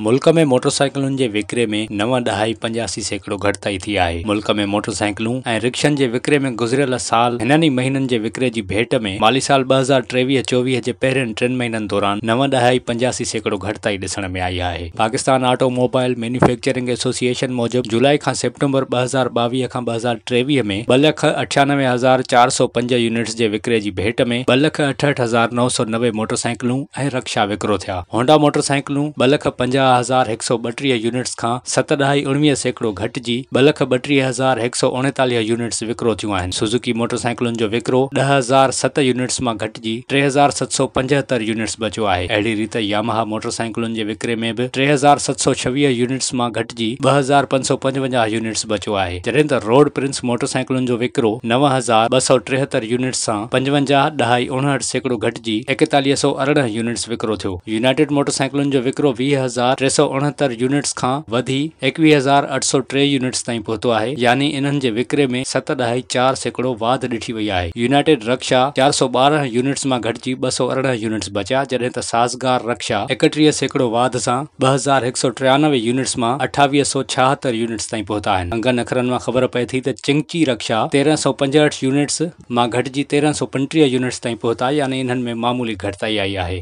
ملڪ ۾ موٽرسائيڪلن جي وڪري ۾ 9.85% گهٽتائي ٿي آهي. ملڪ ۾ موٽرسائيڪلون ۽ رڪشن جي وڪري ۾ گذريل سال هنن ئي مهينن جي وڪري جي ڀيٽ ۾ مالي سال 2023-24 جي پهرين ٽن مهينن دوران 9.85% گهٽتائي ڏسڻ ۾ آئي آهي. Pakistan auto mobile manufacturing association موجب جولاء کان سيپٽمبر 2022 کان 2023 ۾ 2,98,405 يونٽس جي وڪري جي ڀيٽ ۾ 2,68,990 موٽرسائيڪلون ۽ رڪشا وڪرو ٿيا. هونڊا موٽر سائيڪلون 2,50,132 يونٽس کان 7.19% گهٽجي 2,32,139 يونٽس وڪرو ٿيون آهن. سوزوڪي موٽر سائيڪلن جو وڪرو 10,007 يونٽس مان گهٽجي 3775 يونٽس بچيو آهي. اهڙي ريت ياماها موٽر سائيڪلن جي وڪري ۾ به 3726 يونٽس مان گهٽجي 2555 يونٽس بچيو آهي. جڏهن ته روڊ پرنس موٽر سائيڪلن جو وڪرو 9273 يونٽس سان 55.59% گهٽجي 4118 يونٽس وڪرو ٿيو. يونائيٽيڊ موٽر سائيڪلن جو وڪرو 20,369 يونٽس کان وڌي 21,803 يونٽس تائين پهتو آهي يعني انهن جي وڪري ۾ 7.4% واڌ ڏٺي وئي آهي. يونائيٽيڊ رڪشا 412 يونٽس مان گهٽجي 218 يونٽس بچيا جڏهن ته سازگار رڪشا 31% واڌ سان 2193 يونٽس مان 2876 يونٽس تائين پهتا آهن. انگن اکرن مان خبر پئي ٿي ته چنگچي رڪشا 1365 يونٽس مان گهٽجي 1335 يونٽس تائين پهتا يعني انهن ۾ معمولي گهٽتائي آئي آهي.